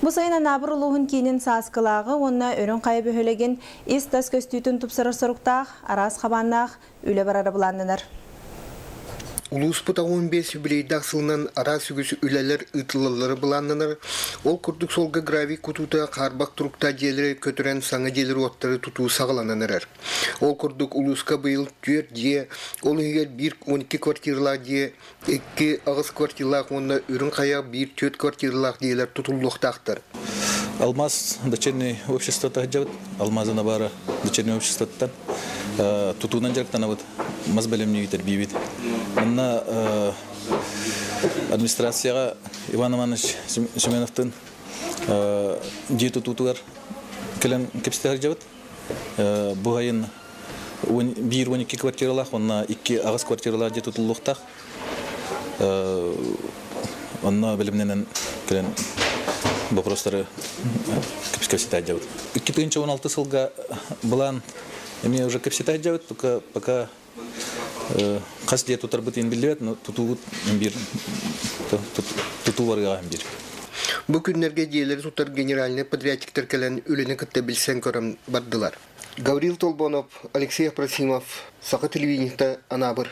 Бу сайын Анаабыр улууһун киинин Сааскылааҕы уонна Үрүҥ Хайа бөһүөлэгин ис-тас көстүүтүн тупсарар соруктаах, араас хабааннаах үлэ барара былааннанар. Улууспут 15 юбилейдаах сылынан араас үгүс үлэлэр ыытыллаллара былааннанар. Ол курдук суолга гравий кутуута, хаарбах туруктаах дьиэлэри көтүрэн саҥа дьиэлэри-уоттары тутуу саҕаланан эрэр. Ол курдук улууска быйыл түөрт дьиэ, ол иһигэр биир 12 квартиралаах дьиэ, икки аҕыс квартиралаах уонна Үрүҥ Хайа биир түөрт квартиралаах дьиэлэр тутуллуохтаахтар. Алмаз дочерний общество таһдьабыт, Алмазы баара дочерний обществоттан тутуунан дьарыктанабыт, мас бэлэмниибит, эрбиибит. Манна администрацияҕа Иван Иванович Семеновтын дьиэ тутуутугар кэлэн кэпсэтэ сылдьабыт. Бу айын биир 12 квартиралаах уонна икки аҕыс квартиралаах дьиэ тутуллуохтаах. Онно бэлэмнэнэн кэлэн вопростары кэпсэтэ сылдьабыт. 2016 сылга былаан эмиэ уже кэпсэтэ сылдьабыт, пока пока хас дьиэ тутарбыт иһин биллибэт, но тутуубут биир тутуу барыаҕа биир. Бу күннэргэ дьиэлэри тутар генеральнай подрядчиктар кэлэн үлэни кытта билсэн көрөн бардылар. Гаврил Толбонов, Алексей Апросимов, Саха телевидениета, Анаабыр.